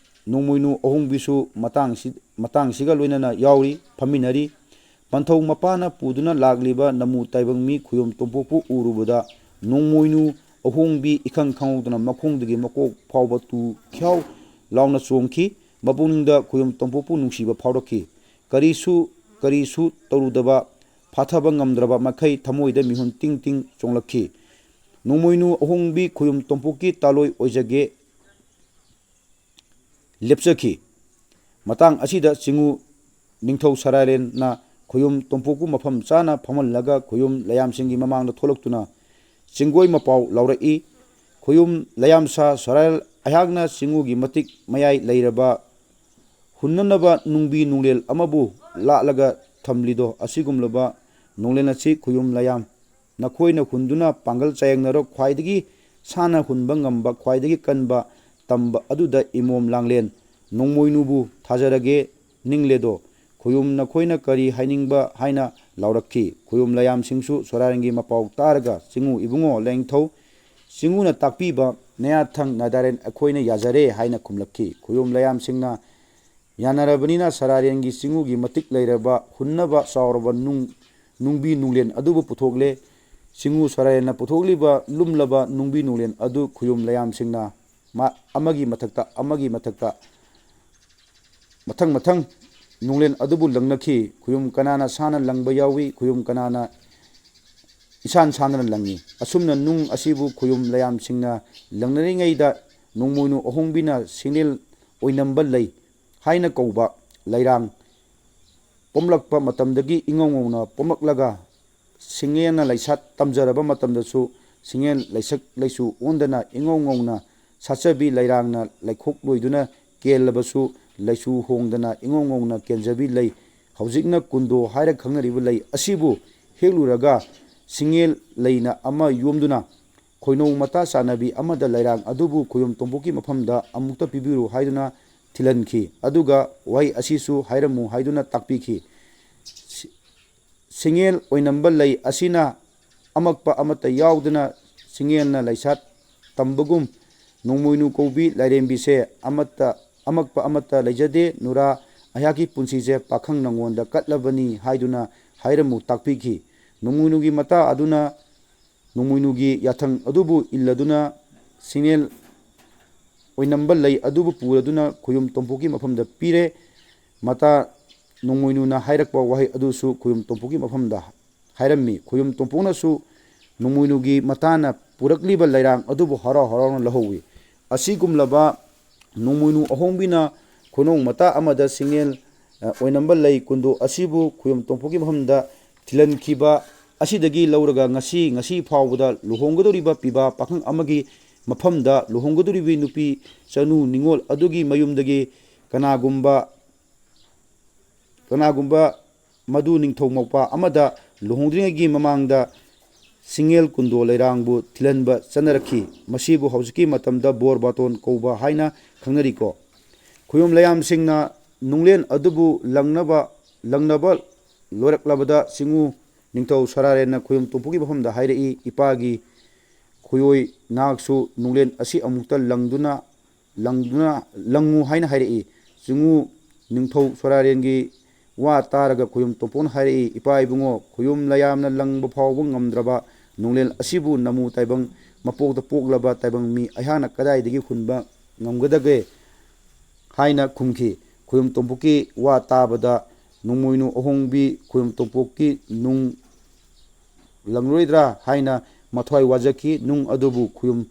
ꯅꯣꯡꯃꯣꯏꯅꯨ ꯑꯍꯣꯡꯕꯤꯁꯨ ꯃꯇꯥꯡꯁꯤ-, ꯃꯇꯥꯡꯁꯤꯒ ꯂꯣꯏꯅꯅ ꯌꯥꯎꯔꯤ, ꯐꯝꯃꯤꯟꯅꯔꯤ꯫ ꯄꯟꯊꯧ ꯃꯄꯥꯅ ꯄꯨꯗꯨꯅ ꯂꯥꯛꯂꯤꯕ ꯅꯃꯨ ꯇꯥꯏꯕꯪ ꯃꯤ ꯈꯣꯌꯨꯝ ꯇꯣꯝꯄꯣꯛꯄꯨ ꯎꯔꯨꯕꯗ ꯅꯣꯡꯃꯣꯏꯅꯨ ꯑꯍꯣꯡꯕꯤ ꯏꯈꯪ ꯈꯪꯍꯧꯗꯅ ꯃꯈꯣꯡꯗꯒꯤ ꯃꯀꯣꯛ ꯐꯥꯎꯕ ꯇꯨ ꯈ꯭ꯌꯥꯎ ꯂꯥꯎꯅ ꯆꯣꯡꯈꯤ꯫ ꯃꯄꯨꯛꯅꯤꯡꯗ ꯈꯣꯌꯨꯝ ꯇꯣꯝꯄꯣꯛꯄꯨ ꯅꯨꯡꯁꯤꯕ ꯐꯥꯎꯔꯛꯈꯤ꯫ ꯀꯔꯤꯁꯨ, ꯀꯔꯤꯁꯨ ꯇꯧꯔꯨꯗꯕ, ꯐꯥꯊꯕ ꯉꯝꯗ꯭ꯔꯕ ꯃꯈꯩ ꯊꯃꯣꯏꯗ ꯃꯤꯍꯨꯟ ꯇꯤꯡ ꯇꯤꯡ ꯆꯣꯡꯂꯛꯈꯤ꯫ ꯅꯣꯡꯃꯣꯏꯅꯨ ꯑꯍꯣꯡꯕꯤ ꯈꯣꯌꯨꯝ ꯇꯣꯝꯄꯣꯛꯀꯤ ꯇꯥꯂꯣꯏ ꯑꯣꯏꯖꯒꯦ ꯂꯦꯞꯆꯈꯤ꯫ ꯃꯇꯥꯡ ꯑꯁꯤꯗ ꯆꯤꯡꯉꯨ ꯅꯤꯡꯊꯧ ꯁꯣꯔꯥꯔꯦꯟꯅ ꯈꯣꯌꯨꯝ ꯇꯣꯝꯄꯣꯛꯄꯨ ꯃꯐꯝ ꯆꯥꯅ ꯐꯝꯍꯜꯂꯒ ꯈꯣꯌꯨꯝ ꯂꯌꯥꯝꯁꯤꯡꯒꯤ ꯃꯃꯥꯡꯗ ꯊꯣꯛꯂꯛꯇꯨꯅ ꯆꯤꯡꯒꯣꯏ ꯃꯄꯥꯎ ꯂꯥꯎꯔꯛꯏ꯫ ꯈꯣꯌꯨꯝ ꯂꯌꯥꯝꯁꯥ ꯁꯣꯔꯥꯔꯦꯟ, ꯑꯩꯍꯥꯛꯅ ꯆꯤꯡꯉꯨꯒꯤ ꯃꯇꯤꯛ ꯃꯌꯥꯏ ꯂꯩꯔꯕ ꯍꯨꯟꯅꯅꯕ ꯅꯨꯡꯕꯤ ꯅꯨꯡꯂꯦꯜ ꯑꯃꯕꯨ ꯂꯥꯠꯂꯒ ꯊꯝꯂꯤꯗꯣ, ꯑꯁꯤꯒꯨꯝꯂꯕ ꯅꯣꯡꯂꯦꯟ ꯑꯁꯤ ꯈꯣꯌꯨꯝ ꯂꯌꯥꯝ ꯅꯈꯣꯏꯅ ꯍꯨꯟꯗꯨꯅ ꯄꯥꯡꯒꯜ ꯆꯥꯌꯦꯡꯅꯔꯣ꯫ ꯈ꯭ꯋꯥꯏꯗꯒꯤ ꯁꯥꯟꯅ ꯍꯨꯟꯕ ꯉꯝꯕ, ꯈ꯭ꯋꯥꯏꯗꯒꯤ ꯀꯟꯕ ꯇꯝꯕ ꯑꯗꯨꯗ ꯏꯃꯣꯝ ꯂꯥꯡꯂꯦꯟ ꯅꯣꯡꯃꯣꯏꯅꯨꯕꯨ ꯊꯥꯖꯔꯒꯦ ꯅꯤꯡꯂꯦꯗꯣ꯫ ꯈꯣꯌꯨꯝ ꯅꯈꯣꯏꯅ ꯀꯔꯤ ꯍꯥꯏꯅꯤꯡꯕ ꯍꯥꯏꯅ ꯂꯥꯎꯔꯛꯈꯤ꯫ ꯈꯣꯌꯨꯝ ꯂꯌꯥꯝꯁꯤꯡꯁꯨ ꯁꯣꯔꯥꯔꯦꯟꯒꯤ ꯃꯄꯥꯎ ꯇꯥꯔꯒ ꯆꯤꯡꯉꯨ ꯏꯕꯨꯡꯉꯣ ꯂꯦꯡꯊꯧ ꯆꯤꯡꯉꯨꯅ ꯇꯥꯛꯄꯤꯕ ꯅꯌꯥꯊꯪ ꯅꯥꯗꯥꯔꯦꯟ ꯑꯩꯈꯣꯏꯅ ꯌꯥꯖꯔꯦ ꯍꯥꯏꯅ ꯈꯨꯝꯂꯛꯈꯤ꯫ ꯈꯣꯌꯨꯝ ꯂꯌꯥꯝꯁꯤꯡꯅ ꯌꯥꯅꯔꯕꯅꯤꯅ ꯁꯣꯔꯥꯔꯦꯟꯒꯤ ꯆꯤꯡꯉꯨꯒꯤ ꯃꯇꯤꯛ ꯂꯩꯔꯕ ꯍꯨꯟꯅꯕ ꯆꯥꯎꯔꯕ ꯅꯨꯡ-, ꯅꯨꯡꯕꯤ ꯅꯨꯡꯂꯦꯟ ꯑꯗꯨꯕꯨ ꯄꯨꯊꯣꯛꯂꯦ꯫ ꯆꯤꯡꯉꯨ ꯁꯣꯔꯥꯔꯦꯟꯅ ꯄꯨꯊꯣꯛꯂꯤꯕ ꯂꯨꯝꯂꯕ ꯅꯨꯡꯕꯤ ꯅꯨꯡꯂꯦꯟ ꯑꯗꯨ ꯈꯣꯌꯨꯝ ꯂꯌꯥꯝꯁꯤꯡꯅ ꯃꯥ-, ꯑꯃꯒꯤ ꯃꯊꯛꯇ ꯑꯃꯒꯤ ꯃꯊꯛꯇ ꯃꯊꯪ ꯃꯊꯪ ꯅꯨꯡꯂꯦꯟ ꯑꯗꯨꯕꯨ ꯂꯪꯅꯈꯤ꯫ ꯈꯨꯌꯨꯝ ꯀꯅꯥꯅ ꯁꯥꯅ ꯂꯪꯕ ꯌꯥꯎꯏ, ꯈꯨꯌꯨꯝ ꯀꯅꯥꯅ ꯏꯁꯥꯟ ꯁꯥꯟꯗꯅ ꯂꯪꯏ꯫ ꯑꯁꯨꯝꯅ ꯅꯨꯡ ꯑꯁꯤꯕꯨ ꯈꯨꯌꯨꯝ ꯂꯩꯔꯥꯝꯁꯤꯡꯅ ꯂꯪꯅꯔꯤꯉꯩꯗ ꯅꯣꯡꯃꯣꯏꯅꯨ ꯑꯍꯣꯡꯕꯤꯅ ꯁꯤꯡꯂꯦꯜ ꯑꯣꯏꯅꯝꯕ ꯂꯩ ꯍꯥꯏꯅ ꯀꯧꯕ ꯂꯩꯔꯥꯡ ꯄꯣꯝꯂꯛꯄ ꯃꯇꯝꯗꯒꯤ ꯏꯉꯧ ꯉꯧꯅ ꯄꯣꯝꯂꯛꯂꯒ ꯁꯤꯡꯉꯦꯅ ꯂꯩꯁꯥꯠ ꯇꯝꯖꯔꯕ ꯃꯇꯝꯗꯁꯨ ꯁꯤꯡꯉꯦꯟ ꯂꯩꯁꯛ ꯂꯩꯆꯨ ꯑꯣꯟꯗꯅ ꯏꯉꯧ ꯉꯧꯅ ꯁꯥꯠꯆꯕꯤ ꯂꯩꯔꯥꯡꯅ ꯂꯩꯈꯣꯛ ꯂꯣꯏꯗꯨꯅ ꯀꯦꯜꯂꯕꯁꯨ ꯂꯩꯆꯨ ꯍꯣꯡꯗꯅ ꯏꯉꯧ ꯉꯧꯅ ꯀꯦꯟꯖꯕꯤ ꯂꯩ꯫ ꯍꯧꯖꯤꯛꯅ ꯀꯨꯟꯗꯣ ꯍꯥꯏꯔ ꯈꯪꯅꯔꯤꯕ ꯂꯩ ꯑꯁꯤꯕꯨ ꯍꯦꯛꯂꯨꯔꯒ ꯁꯤꯡꯉꯦꯜ ꯂꯩꯅ ꯑꯃ ꯌꯣꯝꯗꯨꯅ ꯈꯣꯏꯅꯧ ꯃꯇꯥ ꯆꯥꯟꯅꯕꯤ ꯑꯃꯗ ꯂꯩꯔꯥꯡ ꯑꯗꯨꯕꯨ ꯈꯣꯌꯨꯝ ꯇꯣꯝꯄꯣꯛꯀꯤ ꯃꯐꯝꯗ ꯑꯃꯨꯛꯇ ꯄꯤꯕꯤꯔꯨ ꯍꯥꯏꯗꯨꯅ ꯊꯤꯜꯍꯟꯈꯤ꯫ ꯑꯗꯨꯒ ꯋꯥꯍꯩ ꯑꯁꯤꯁꯨ ꯍꯥꯏꯔꯝꯃꯨ ꯍꯥꯏꯗꯨꯅ ꯇꯥꯛꯄꯤꯈꯤ꯫ ꯁꯤ-, ꯁꯤꯡꯉꯦꯜ ꯑꯣꯏꯅꯝꯕ ꯂꯩ ꯑꯁꯤꯅ ꯑꯃꯛꯄ ꯑꯃꯠꯇ ꯌꯥꯎꯗꯅ ꯁꯤꯡꯉꯦꯜꯅ ꯂꯩꯁꯥꯠ ꯇꯝꯕꯒꯨꯝ ꯅꯣꯡꯃꯣꯏꯅꯨ ꯀꯧꯕꯤ ꯂꯥꯏꯔꯦꯝꯕꯤꯁꯦ ꯑꯃꯠꯇ, ꯑꯃꯛꯄ ꯑꯃꯠꯇ ꯂꯩꯖꯗꯦ꯫ ꯅꯨꯔꯥ, ꯑꯩꯍꯥꯛꯀꯤ ꯄꯨꯟꯁꯤꯁꯦ ꯄꯥꯈꯪ ꯅꯪꯉꯣꯟꯗ ꯀꯠꯂꯕꯅꯤ ꯍꯥꯏꯗꯨꯅ ꯍꯥꯏꯔꯝꯃꯨ ꯇꯥꯛꯄꯤꯈꯤ꯫ ꯅꯣꯡꯃꯣꯏꯅꯨꯒꯤ ꯃꯇꯥ ꯑꯗꯨꯅ ꯅꯣꯡꯃꯣꯏꯅꯨꯒꯤ ꯌꯥꯊꯪ ꯑꯗꯨꯕꯨ ꯏꯜꯂꯗꯨꯅ ꯁꯤꯡꯅꯦꯜ ꯑꯣꯏꯅꯝꯕ ꯂꯩ ꯑꯗꯨꯕꯨ ꯄꯨꯔꯗꯨꯅ ꯈꯣꯌꯨꯝ ꯇꯣꯝꯄꯣꯛꯀꯤ ꯃꯐꯝꯗ ꯄꯤꯔꯦ꯫ ꯃꯇꯥ ꯅꯣꯡꯃꯣꯏꯅꯨꯅ ꯍꯥꯏꯔꯛꯄ ꯋꯥꯍꯩ ꯑꯗꯨꯁꯨ ꯈꯣꯌꯨꯝ ꯇꯣꯝꯄꯣꯛꯀꯤ ꯃꯐꯝꯗ ꯍꯥꯏꯔꯝꯃꯤ꯫ ꯈꯣꯌꯨꯝ ꯇꯣꯝꯄꯣꯛꯅꯁꯨ ꯅꯣꯡꯃꯣꯏꯅꯨꯒꯤ ꯃꯇꯥꯅ ꯄꯨꯔꯛꯂꯤꯕ ꯂꯩꯔꯥꯡ ꯑꯗꯨꯕꯨ ꯍꯔꯥꯎ ꯍꯔꯥꯎꯅ ꯂꯧꯍꯧꯏ꯫ ꯑꯁꯤꯒꯨꯝꯂꯕ ꯅꯣꯡꯃꯣꯏꯅꯨ ꯑꯍꯣꯡꯕꯤꯅ ꯈꯣꯅꯣꯡ ꯃꯇꯥ ꯑꯃꯗ ꯁꯤꯡꯅꯦꯜ, ꯑ, ꯑꯣꯏꯅꯝꯕ ꯂꯩ ꯀꯨꯟꯗꯣ ꯑꯁꯤꯕꯨ ꯈꯣꯌꯨꯝ ꯇꯣꯝꯄꯣꯛꯀꯤ ꯃꯐꯝꯗ ꯊꯤꯜꯍꯟꯈꯤꯕ ꯑꯁꯤꯗꯒꯤ ꯂꯧꯔꯒ ꯉꯁꯤ, ꯉꯁꯤ ꯐꯥꯎꯕꯗ ꯂꯨꯍꯣꯡꯒꯗꯧꯔꯤꯕ ꯄꯤꯕꯥ ꯄꯥꯈꯪ ꯑꯃꯒꯤ ꯃꯐꯝꯗ ꯂꯨꯍꯣꯡꯒꯗꯧꯔꯤꯕꯤ ꯅꯨꯄꯤ ꯆꯅꯨ ꯅꯤꯉꯣꯜ ꯑꯗꯨꯒꯤ ꯃꯌꯨꯝꯗꯒꯤ ꯀꯅꯥꯒꯨꯝꯕ, ꯀꯅꯥꯒꯨꯝꯕ ꯃꯗꯨ ꯅꯤꯡꯊꯧ ꯃꯧꯄ꯭ꯋꯥ ꯑꯃꯗ ꯂꯨꯍꯣꯡꯗ꯭ꯔꯤꯉꯩꯒꯤ ꯃꯃꯥꯡꯗ ꯁꯤꯡꯉꯦꯜ ꯀꯨꯟꯗꯣ ꯂꯩꯔꯥꯡꯕꯨ ꯊꯤꯜꯍꯟꯕ ꯆꯠꯅꯔꯛꯈꯤ꯫ ꯃꯁꯤꯕꯨ ꯍꯧꯖꯤꯛꯀꯤ ꯃꯇꯝꯗ ꯕꯣꯔ ꯕꯥꯇꯣꯟ ꯀꯧꯕ ꯍꯥꯏꯅ ꯈꯪꯅꯔꯤꯀꯣ꯫ ꯈꯣꯌꯨꯝ ꯂꯩꯌꯥꯝꯁꯤꯡꯅ ꯅꯨꯡꯂꯦꯟ ꯑꯗꯨꯕꯨ ꯂꯪꯅꯕ, ꯂꯪꯅꯕ ꯂꯣꯏꯔꯛꯂꯕꯗ ꯆꯤꯡꯉꯨ ꯅꯤꯡꯊꯧ ꯁꯣꯔꯥꯔꯦꯟꯅ ꯈꯣꯌꯨꯝ ꯇꯣꯝꯄꯣꯛꯀꯤ ꯃꯐꯝꯗ ꯍꯥꯏꯔꯛꯏ, "ꯏꯄꯥꯒꯤ ꯈꯣꯌꯣꯏ ꯅꯍꯥꯛꯁꯨ ꯅꯨꯡꯂꯦꯟ ꯑꯁꯤ ꯑꯃꯨꯛꯇ ꯂꯪꯗꯨꯅ, ꯂꯪꯗꯨꯅ, ꯂꯪꯉꯨ" ꯍꯥꯏꯅ ꯍꯥꯏꯔꯛꯏ꯫ ꯆꯤꯡꯉꯨ ꯅꯤꯡꯊꯧ ꯁꯣꯔꯥꯔꯦꯟꯒꯤ ꯋꯥ ꯇꯥꯔꯒ ꯈꯣꯌꯨꯝ ꯇꯣꯝꯄꯣꯛꯅ ꯍꯥꯏꯔꯛꯏ, "ꯏꯄꯥ ꯏꯕꯨꯡꯉꯣ, ꯈꯣꯌꯨꯝ ꯂꯩꯌꯥꯝꯅ ꯂꯪꯕ ꯐꯥꯎꯕ ꯉꯝꯗ꯭ꯔꯕ ꯅꯨꯡꯂꯦꯟ ꯑꯁꯤꯕꯨ ꯅꯃꯨ ꯇꯥꯏꯕꯪ ꯃꯄꯣꯛꯇ ꯄꯣꯛꯂꯕ ꯇꯥꯏꯕꯪ ꯃꯤ ꯑꯩꯍꯥꯛꯅ ꯀꯗꯥꯏꯗꯒꯤ ꯍꯨꯟꯕ ꯉꯝꯒꯗꯒꯦ?" ꯍꯥꯏꯅ ꯈꯨꯝꯈꯤ꯫ ꯈꯣꯌꯨꯝ ꯇꯣꯝꯄꯣꯛꯀꯤ ꯋꯥ ꯇꯥꯕꯗ ꯅꯣꯡꯃꯣꯏꯅꯨ ꯑꯍꯣꯡꯕꯤ ꯈꯣꯌꯨꯝ ꯇꯣꯝꯄꯣꯛꯀꯤ ꯅꯨꯡ ꯂꯪꯂꯣꯏꯗ꯭ꯔꯥ ꯍꯥꯏꯅ ꯃꯊ꯭ꯋꯥꯏ ꯋꯥꯖꯈꯤ꯫ ꯅꯨꯡ ꯑꯗꯨꯕꯨ ꯈꯣꯌꯨꯝ,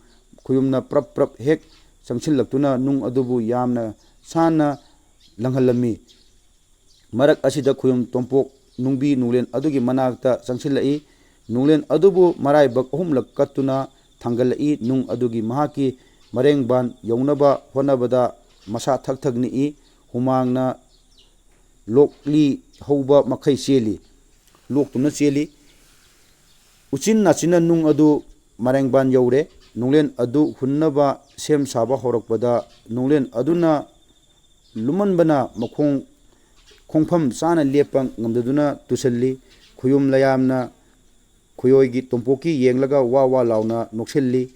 ꯈꯣꯌꯨꯝꯅ ꯄ꯭ꯔꯞ ꯄ꯭ꯔꯞ ꯍꯦꯛ ꯆꯪꯁꯤꯜꯂꯛꯇꯨꯅ ꯅꯨꯡ ꯑꯗꯨꯕꯨ ꯌꯥꯝꯅ ꯁꯥꯟꯅ ꯂꯪꯍꯜꯂꯝꯃꯤ꯫ ꯃꯔꯛ ꯑꯁꯤꯗ ꯈꯣꯌꯨꯝ ꯇꯣꯝꯄꯣꯛ ꯅꯨꯡꯕꯤ ꯅꯨꯡꯂꯦꯟ ꯑꯗꯨꯒꯤ ꯃꯅꯥꯛꯇ ꯆꯪꯁꯤꯜꯂꯛꯏ꯫ ꯅꯨꯡꯂꯦꯟ ꯑꯗꯨꯕꯨ ꯃꯔꯥꯏꯕꯛ ꯑꯍꯨꯝꯂꯛ ꯀꯠꯇꯨꯅ ꯊꯥꯡꯒꯠꯂꯛꯏ꯫ ꯅꯨꯡ ꯑꯗꯨꯒꯤ ꯃꯍꯥꯛꯀꯤ ꯃꯔꯦꯡꯕꯥꯟ ꯌꯧꯅꯕ ꯍꯣꯠꯅꯕꯗ ꯃꯁꯥ ꯊꯛ ꯊꯛ ꯅꯤꯛꯏ꯫ ꯍꯨꯃꯥꯡꯅ ꯂꯣꯛꯂꯤ ꯍꯧꯕ ꯃꯈꯩ ꯆꯦꯜꯂꯤ, ꯂꯣꯛꯇꯨꯅ ꯆꯦꯜꯂꯤ꯫ ꯎꯆꯤꯟ ꯅꯥꯆꯤꯟꯅ ꯅꯨꯡ ꯑꯗꯨ ꯃꯔꯦꯡꯕꯥꯟ ꯌꯧꯔꯦ꯫ ꯅꯨꯡꯂꯦꯟ ꯑꯗꯨ ꯍꯨꯟꯅꯕ ꯁꯦꯝ ꯁꯥꯕ ꯍꯧꯔꯛꯄꯗ ꯅꯨꯡꯂꯦꯟ ꯑꯗꯨꯅ ꯂꯨꯝꯃꯟꯕꯅ ꯃꯈꯣꯡ, ꯈꯣꯡꯐꯝ ꯆꯥꯅ ꯂꯦꯞꯄ ꯉꯝꯗꯗꯨꯅ ꯇꯨꯁꯜꯂꯤ꯫ ꯈꯨꯌꯨꯝ ꯂꯌꯥꯝꯅ ꯈꯨꯌꯣꯏꯒꯤ ꯇꯣꯝꯄꯣꯛꯀꯤ ꯌꯦꯡꯂꯒ ꯋꯥ ꯋꯥ ꯂꯥꯎꯅ ꯅꯣꯛꯁꯤꯜꯂꯤ꯫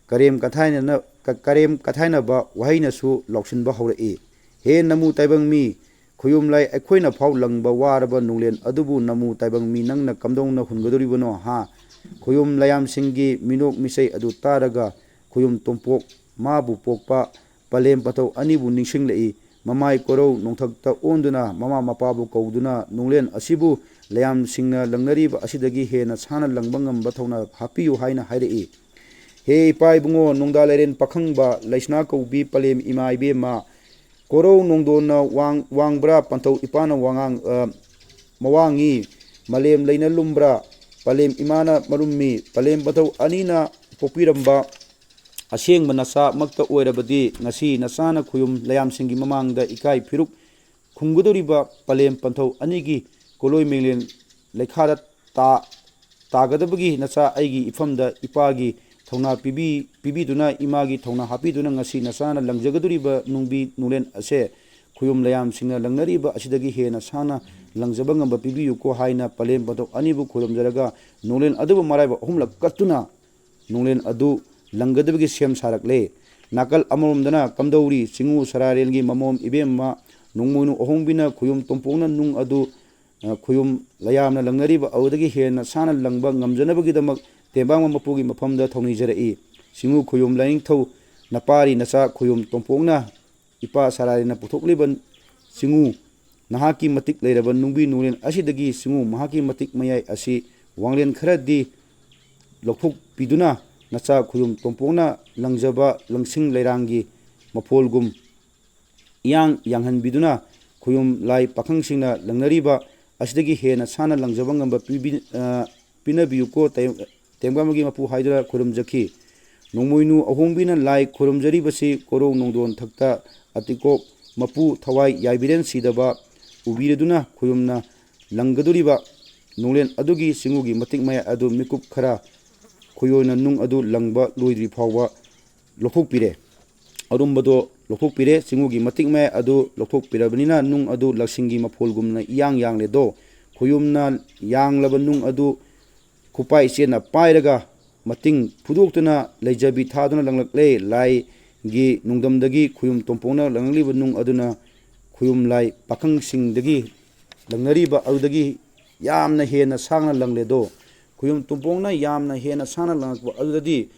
ꯀꯔꯦꯝ ꯀꯊꯥꯏꯅꯅ-, ꯀ-, ꯀꯔꯦꯝ ꯀꯊꯥꯏꯅꯕ ꯋꯥꯍꯩꯅꯁꯨ ꯂꯥꯎꯁꯤꯟꯕ ꯍꯧꯔꯛꯏ꯫ "ꯍꯦ ꯅꯃꯨ ꯇꯥꯏꯕꯪ ꯃꯤ, ꯈꯨꯌꯨꯝ ꯂꯥꯏ ꯑꯩꯈꯣꯏꯅ ꯐꯥꯎ ꯂꯪꯕ ꯋꯥꯔꯕ ꯅꯨꯡꯂꯦꯟ ꯑꯗꯨꯕꯨ ꯅꯃꯨ ꯇꯥꯏꯕꯪ ꯃꯤ ꯅꯪꯅ ꯀꯝꯗꯧꯅ ꯍꯨꯟꯒꯗꯧꯔꯤꯕꯅꯣ ꯍꯥ?" ꯈꯨꯌꯨꯝ ꯂꯌꯥꯝꯁꯤꯡꯒꯤ ꯃꯤꯅꯣꯛ ꯃꯤꯁꯩ ꯑꯗꯨ ꯇꯥꯔꯒ ꯈꯨꯌꯨꯝ ꯇꯣꯝꯄꯣꯛ ꯃꯥꯕꯨ ꯄꯣꯛꯄ ꯄꯂꯦꯝ ꯄꯟꯊꯧ ꯑꯅꯤꯕꯨ ꯅꯤꯡꯁꯤꯡꯂꯛꯏ꯫ ꯃꯃꯥꯏ ꯀꯣꯔꯧ ꯅꯣꯡꯊꯛꯇ ꯑꯣꯟꯗꯨꯅ ꯃꯃꯥ ꯃꯄꯥꯕꯨ ꯀꯧꯗꯨꯅ ꯅꯨꯡꯂꯦꯟ ꯑꯁꯤꯕꯨ ꯂꯌꯥꯝꯁꯤꯡꯅ ꯂꯪꯅꯔꯤꯕ ꯑꯁꯤꯗꯒꯤ ꯍꯦꯟꯅ ꯁꯥꯟꯅ ꯂꯪꯕ ꯉꯝꯕ ꯊꯧꯅꯥ ꯍꯥꯞꯄꯤꯌꯨ ꯍꯥꯏꯅ ꯍꯥꯏꯔꯛꯏ꯫ "ꯍꯦ ꯏꯄꯥ ꯏꯕꯨꯡꯉꯣ, ꯅꯣꯡꯗꯥ ꯂꯥꯏꯔꯦꯟ ꯄꯥꯈꯪꯕ, ꯂꯩꯁꯅꯥ ꯀꯧꯕꯤ ꯄꯂꯦꯝ ꯏꯃꯥ ꯏꯕꯦꯝꯃ, ꯀꯣꯔꯧ ꯅꯣꯡꯗꯣꯟꯅ ꯋꯥꯡ-, ꯋꯥꯡꯕ꯭ꯔꯥ, ꯄꯟꯊꯧ ꯏꯄꯥꯅ ꯋꯥꯉꯥꯡ-, ꯑ, ꯃꯋꯥꯡꯉꯤ, ꯃꯥꯂꯦꯝ ꯂꯩꯅ ꯂꯨꯝꯕ꯭ꯔꯥ, ꯄꯂꯦꯝ ꯏꯃꯥꯅ ꯃꯔꯨꯝꯃꯤ, ꯄꯂꯦꯝ ꯄꯟꯊꯧ ꯑꯅꯤꯅ ꯄꯣꯛꯄꯤꯔꯝꯕ ꯑꯁꯦꯡꯕ ꯅꯆꯥꯃꯛꯇ ꯑꯣꯏꯔꯕꯗꯤ ꯉꯁꯤ ꯅꯆꯥꯅ ꯈꯨꯌꯨꯝ ꯂꯌꯥꯝꯁꯤꯡꯒꯤ ꯃꯃꯥꯡꯗ ꯏꯀꯥꯏ ꯐꯤꯔꯨꯛ ꯈꯨꯝꯒꯗꯧꯔꯤꯕ ꯄꯂꯦꯝ ꯄꯟꯊꯧ ꯑꯅꯤꯒꯤ ꯀꯣꯂꯣꯏ ꯃꯦꯡꯂꯦꯟ ꯂꯩꯈꯥꯗ ꯇꯥ-, ꯇꯥꯒꯗꯕꯒꯤ ꯅꯆꯥ ꯑꯩꯒꯤ ꯏꯐꯝꯗ ꯏꯄꯥꯒꯤ ꯊꯧꯅꯥ ꯄꯤꯕꯤ-, ꯄꯤꯕꯤꯗꯨꯅ, ꯏꯃꯥꯒꯤ ꯊꯧꯅꯥ ꯍꯥꯞꯄꯤꯗꯨꯅ ꯉꯁꯤ ꯅꯆꯥꯅ ꯂꯪꯖꯒꯗꯧꯔꯤꯕ ꯅꯨꯡꯕꯤ ꯅꯨꯡꯂꯦꯟ ꯑꯁꯦ ꯈꯨꯌꯨꯝ ꯂꯌꯥꯝꯁꯤꯡꯅ ꯂꯪꯅꯔꯤꯕ ꯑꯁꯤꯗꯒꯤ ꯍꯦꯟꯅ ꯁꯥꯡꯅ ꯂꯪꯖꯕ ꯉꯝꯕ ꯄꯤꯕꯤꯌꯨꯀꯣ" ꯍꯥꯏꯅ ꯄꯂꯦꯝ ꯄꯟꯊꯧ ꯑꯅꯤꯕꯨ ꯈꯨꯔꯨꯝꯖꯔꯒ ꯅꯨꯡꯂꯦꯟ ꯑꯗꯨꯕꯨ ꯃꯔꯥꯏꯕꯛ ꯑꯍꯨꯝꯂꯛ ꯀꯠꯇꯨꯅ ꯅꯨꯡꯂꯦꯟ ꯑꯗꯨ ꯂꯪꯒꯗꯕꯒꯤ ꯁꯦꯝ ꯁꯥꯔꯛꯂꯦ꯫ ꯅꯥꯀꯜ ꯑꯃꯔꯣꯝꯗꯅ ꯀꯝꯗꯧꯔꯤ ꯆꯤꯡꯉꯨ ꯁꯔꯥꯔꯦꯜꯒꯤ ꯃꯃꯣꯝ ꯏꯕꯦꯝꯃ ꯅꯣꯡꯃꯣꯏꯅꯨ ꯑꯍꯣꯡꯕꯤꯅ ꯈꯨꯌꯨꯝ ꯇꯣꯝꯄꯣꯛꯅ ꯅꯨꯡ ꯑꯗꯨ, ꯑ, ꯈꯨꯌꯨꯝ ꯂꯌꯥꯝꯅ ꯂꯪꯅꯔꯤꯕ ꯑꯗꯨꯗꯒꯤ ꯍꯦꯟꯅ ꯁꯥꯟꯅ ꯂꯪꯕ ꯉꯝꯖꯅꯕꯒꯤꯗꯃꯛ ꯇꯦꯡꯕꯥꯡꯕ ꯃꯄꯨꯒꯤ ꯃꯐꯝꯗ ꯊꯧꯅꯤꯖꯔꯛꯏ꯫ ꯆꯤꯡꯉꯨ ꯈꯨꯌꯨꯝ ꯂꯥꯏꯅꯤꯡꯊꯧ ꯅꯄꯥꯔꯤ ꯅꯆꯥ ꯈꯨꯌꯨꯝ ꯇꯣꯝꯄꯣꯛꯅ ꯏꯄꯥ ꯁꯔꯥꯔꯦꯜꯅ ꯄꯨꯊꯣꯛꯂꯤꯕ ꯆꯤꯡꯉꯨ, ꯅꯍꯥꯛꯀꯤ ꯃꯇꯤꯛ ꯂꯩꯔꯕ ꯅꯨꯡꯕꯤ ꯅꯨꯡꯂꯦꯟ ꯑꯁꯤꯗꯒꯤ ꯆꯤꯡꯉꯨ, ꯃꯍꯥꯛꯀꯤ ꯃꯇꯤꯛ ꯃꯌꯥꯏ ꯑꯁꯤ ꯋꯥꯡꯂꯦꯟ ꯈꯔꯗꯤ ꯂꯧꯊꯣꯛꯄꯤꯗꯨꯅ, ꯅꯆꯥ ꯈꯣꯌꯨꯝ ꯇꯣꯝꯄꯣꯛꯅ ꯂꯪꯖꯕ ꯂꯪꯁꯤꯡ ꯂꯩꯔꯥꯡꯒꯤ ꯃꯐꯣꯜꯒꯨꯝ ꯏꯌꯥꯡ ꯌꯥꯡꯍꯟꯕꯤꯗꯨꯅ, ꯈꯣꯌꯨꯝ ꯂꯥꯏ ꯄꯥꯈꯪꯁꯤꯡꯅ ꯂꯪꯅꯔꯤꯕ ꯑꯁꯤꯗꯒꯤ ꯍꯦꯟꯅ ꯁꯥꯟꯅ ꯂꯪꯖꯕ ꯉꯝꯕ ꯄꯤꯕꯤ-, ꯑ, ꯄꯤꯅꯕꯤꯌꯨꯀꯣ, ꯇꯥꯏ-, ꯇꯦꯡꯕꯥꯃꯒꯤ ꯃꯄꯨ ꯍꯥꯏꯗꯨꯅ ꯈꯨꯔꯨꯝꯖꯈꯤ꯫ ꯅꯣꯡꯃꯣꯏꯅꯨ ꯑꯍꯣꯡꯕꯤꯅ ꯂꯥꯏ ꯈꯨꯔꯨꯝꯖꯔꯤꯕꯁꯤ ꯀꯣꯔꯧ ꯅꯣꯡꯗꯣꯟ ꯊꯛꯇ ꯑꯇꯤꯀꯣꯛ ꯃꯄꯨ ꯊꯋꯥꯏ ꯌꯥꯏꯕꯤꯔꯦꯟ ꯁꯤꯗꯕ ꯎꯕꯤꯔꯗꯨꯅ ꯈꯣꯌꯨꯝꯅ ꯂꯪꯒꯗꯧꯔꯤꯕ ꯅꯣꯡꯂꯦꯟ ꯑꯗꯨꯒꯤ ꯆꯤꯡꯉꯨꯒꯤ ꯃꯇꯤꯛ ꯃꯌꯥꯏ ꯑꯗꯨ ꯃꯤꯀꯨꯞ ꯈꯔ ꯈꯣꯌꯣꯏꯅ ꯅꯨꯡ ꯑꯗꯨ ꯂꯪꯕ ꯂꯣꯏꯗ꯭ꯔꯤ ꯐꯥꯎꯕ ꯂꯧꯊꯣꯛꯄꯤꯔꯦ꯫ ꯑꯔꯨꯝꯕꯗꯣ ꯂꯧꯊꯣꯛꯄꯤꯔꯦ꯫ ꯆꯤꯡꯉꯨꯒꯤ ꯃꯇꯤꯛ ꯃꯌꯥꯏ ꯑꯗꯨ ꯂꯧꯊꯣꯛꯄꯤꯔꯕꯅꯤꯅ ꯅꯨꯡ ꯑꯗꯨ ꯂꯪꯁꯤꯡꯒꯤ ꯃꯐꯣꯜꯒꯨꯝꯅ ꯏꯌꯥꯡ ꯌꯥꯡꯂꯦꯗꯣ꯫ ꯈꯣꯌꯨꯝꯅ ꯌꯥꯡꯂꯕ ꯅꯨꯡ ꯑꯗꯨ ꯈꯨꯄꯥꯏ ꯆꯦꯠꯅ ꯄꯥꯏꯔꯒ ꯃꯇꯤꯡ ꯐꯨꯗꯣꯛꯇꯨꯅ ꯂꯩꯖꯕꯤ ꯊꯥꯗꯨꯅ ꯂꯪꯂꯛꯂꯦ꯫ ꯂꯥꯏꯒꯤ ꯅꯨꯡꯗꯝꯗꯒꯤ ꯈꯣꯌꯨꯝ ꯇꯣꯝꯄꯣꯛꯅ ꯂꯪꯂꯛꯂꯤꯕ ꯅꯨꯡ ꯑꯗꯨꯅ ꯈꯣꯌꯨꯝ ꯂꯥꯏ ꯄꯥꯈꯪꯁꯤꯡꯗꯒꯤ ꯂꯪꯅꯔꯤꯕ ꯑꯗꯨꯗꯒꯤ ꯌꯥꯝꯅ ꯍꯦꯟꯅ ꯁꯥꯡꯅ ꯂꯪꯂꯦꯗꯣ꯫ ꯈꯣꯌꯨꯝ ꯇꯣꯝꯄꯣꯛꯅ ꯌꯥꯝꯅ ꯍꯦꯟꯅ ꯁꯥꯡꯅ ꯂꯪꯂꯛꯄ ꯑꯗꯨꯗꯗꯤ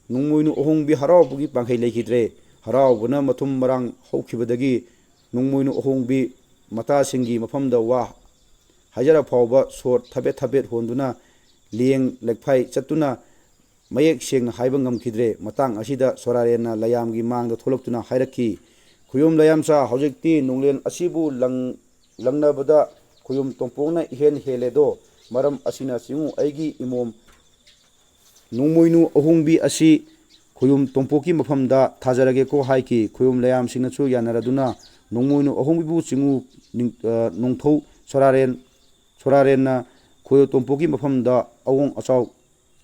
ꯅꯣꯡꯃꯣꯏꯅꯨ ꯑꯍꯣꯡꯕꯤ ꯍꯔꯥꯎꯕꯒꯤ ꯄꯥꯡꯈꯩ ꯂꯩꯈꯤꯗ꯭ꯔꯦ꯫ ꯍꯔꯥꯎꯕꯅ ꯃꯊꯨꯝ ꯃꯔꯥꯡ ꯍꯧꯈꯤꯕꯗꯒꯤ ꯅꯣꯡꯃꯣꯏꯅꯨ ꯑꯍꯣꯡꯕꯤ ꯃꯇꯥꯁꯤꯡꯒꯤ ꯃꯐꯝꯗ ꯋꯥ ꯍꯥꯏꯖꯔ ꯐꯥꯎꯕ ꯁꯣꯔ ꯊꯕꯦꯠ ꯊꯕꯦꯠ ꯍꯣꯟꯗꯨꯅ ꯂꯦꯡ ꯂꯩꯐꯥꯏ ꯆꯠꯇꯨꯅ ꯃꯌꯦꯛ ꯁꯦꯡꯅ ꯍꯥꯏꯕ ꯉꯝꯈꯤꯗ꯭ꯔꯦ꯫ ꯃꯇꯥꯡ ꯑꯁꯤꯗ ꯁꯣꯔꯥꯔꯦꯟꯅ ꯂꯌꯥꯝꯒꯤ ꯃꯥꯡꯗ ꯊꯣꯛꯂꯛꯇꯨꯅ ꯍꯥꯏꯔꯛꯈꯤ, "ꯈꯨꯌꯣꯝ ꯂꯌꯥꯝꯆꯥ, ꯍꯧꯖꯤꯛꯇꯤ ꯅꯣꯡꯂꯦꯟ ꯑꯁꯤꯕꯨ ꯂꯪ-, ꯂꯪꯅꯕꯗ ꯈꯨꯌꯣꯝ ꯇꯣꯝꯄꯣꯛꯅ ꯏꯍꯦꯟ ꯍꯦꯜꯂꯦꯗꯣ꯫ ꯃꯔꯝ ꯑꯁꯤꯅ ꯆꯤꯡꯉꯨ ꯑꯩꯒꯤ ꯏꯃꯣꯝ ꯅꯣꯡꯃꯣꯏꯅꯨ ꯑꯍꯣꯡꯕꯤ ꯑꯁꯤ ꯈꯨꯌꯣꯝ ꯇꯣꯝꯄꯣꯛꯀꯤ ꯃꯐꯝꯗ ꯊꯥꯖꯔꯒꯦꯀꯣ" ꯍꯥꯏꯈꯤ꯫ ꯈꯨꯌꯣꯝ ꯂꯌꯥꯝꯁꯤꯡꯅꯁꯨ ꯌꯥꯅꯔꯗꯨꯅ ꯅꯣꯡꯃꯣꯏꯅꯨ ꯑꯍꯣꯡꯕꯤꯕꯨ ꯆꯤꯡꯉꯨ ꯅꯤꯡ-, ꯑ, ꯅꯣꯡꯊꯧ ꯁꯣꯔꯥꯔꯦꯟ, ꯁꯣꯔꯥꯔꯦꯟꯅ ꯈꯨꯌꯣꯝ ꯇꯣꯝꯄꯣꯛꯀꯤ ꯃꯐꯝꯗ ꯑꯋꯣꯡ ꯑꯆꯥꯎ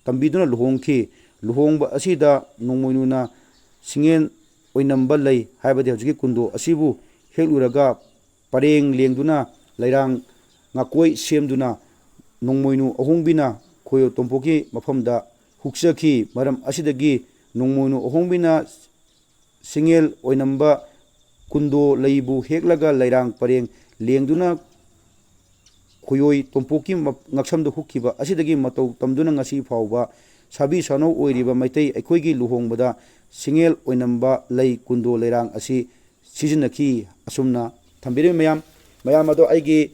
ꯇꯝꯕꯤꯗꯨꯅ ꯂꯨꯍꯣꯡꯈꯤ꯫ ꯂꯨꯍꯣꯡꯕ ꯑꯁꯤꯗ ꯅꯣꯡꯃꯣꯏꯅꯨꯅ ꯁꯤꯡꯉꯦꯟ ꯑꯣꯏꯅꯝꯕ ꯂꯩ, ꯍꯥꯏꯕꯗꯤ ꯍꯧꯖꯤꯛꯀꯤ ꯀꯨꯟꯗꯣ ꯑꯁꯤꯕꯨ ꯍꯦꯛꯂꯨꯔꯒ ꯄꯔꯦꯡ ꯂꯦꯡꯗꯨꯅ ꯂꯩꯔꯥꯡ ꯉꯥꯀꯣꯏ ꯁꯦꯝꯗꯨꯅ ꯅꯣꯡꯃꯣꯏꯅꯨ ꯑꯍꯣꯡꯕꯤꯅ ꯈꯣꯌꯣ ꯇꯣꯝꯄꯣꯛꯀꯤ ꯃꯐꯝꯗ ꯍꯨꯛꯆꯈꯤ꯫ ꯃꯔꯝ ꯑꯁꯤꯗꯒꯤ ꯅꯣꯡꯃꯣꯏꯅꯨ ꯑꯍꯣꯡꯕꯤꯅ ꯁꯤꯡꯉꯦꯜ ꯑꯣꯏꯅꯝꯕ ꯀꯨꯟꯗꯣ ꯂꯩꯕꯨ ꯍꯦꯛꯂꯒ ꯂꯩꯔꯥꯡ ꯄꯔꯦꯡ ꯂꯦꯡꯗꯨꯅ ꯈꯣꯌꯣꯏ ꯇꯣꯝꯄꯣꯛꯀꯤ ꯃ-, ꯉꯛꯁꯝꯗ ꯍꯨꯛꯈꯤꯕ ꯑꯁꯤꯗꯒꯤ ꯃꯇꯧ ꯇꯝꯗꯨꯅ ꯉꯁꯤ ꯐꯥꯎꯕ ꯁꯥꯕꯤ ꯁꯥꯅꯧ ꯑꯣꯏꯔꯤꯕ ꯃꯩꯇꯩ ꯑꯩꯈꯣꯏꯒꯤ ꯂꯨꯍꯣꯡꯕꯗ ꯁꯤꯡꯉꯦꯜ ꯑꯣꯏꯅꯝꯕ ꯂꯩ ꯀꯨꯟꯗꯣ ꯂꯩꯔꯥꯡ ꯑꯁꯤ ꯁꯤꯖꯤꯟꯅꯈꯤ꯫ ꯑꯁꯨꯝꯅ ꯊꯝꯕꯤꯔꯤꯕ ꯃꯌꯥꯝ, ꯃꯌꯥꯝ ꯑꯗꯣ ꯑꯩꯒꯤ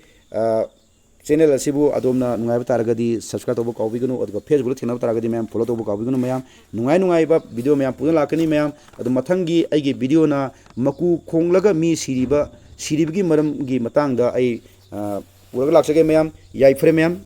ꯆꯦꯅꯦꯜ ꯑꯁꯤꯕꯨ ꯑꯗꯣꯝꯅ ꯅꯨꯡꯉꯥꯏꯕ ꯇꯥꯔꯒꯗꯤ subscribe ꯇꯧꯕ ꯀꯥꯎꯕꯤꯒꯅꯨ, ꯑꯗꯨꯒ Facebook ꯊꯦꯡꯅꯕ ꯇꯥꯔꯒꯗꯤ ꯃꯌꯥꯝ follow ꯇꯧꯕ ꯀꯥꯎꯕꯤꯒꯅꯨ꯫ ꯃꯌꯥꯝ ꯅꯨꯡꯉꯥꯏ ꯅꯨꯡꯉꯥꯏꯕ video ꯃꯌꯥꯝ ꯄꯨꯗꯨꯅ ꯂꯥꯛꯀꯅꯤ ꯃꯌꯥꯝ꯫ ꯑꯗꯨ ꯃꯊꯪꯒꯤ ꯑꯩꯒꯤ videoꯅ ꯃꯀꯨ ꯈꯣꯡꯂꯒ ꯃꯤ ꯁꯤꯔꯤꯕ, ꯁꯤꯔꯤꯕꯒꯤ ꯃꯔꯝꯒꯤ ꯃꯇꯥꯡꯗ ꯑꯩ ꯄꯨꯔꯒ ꯂꯥꯛꯆꯒꯦ ꯃꯌꯥꯝ꯫ ꯌꯥꯏꯐꯔꯦ ꯃꯌꯥꯝ꯫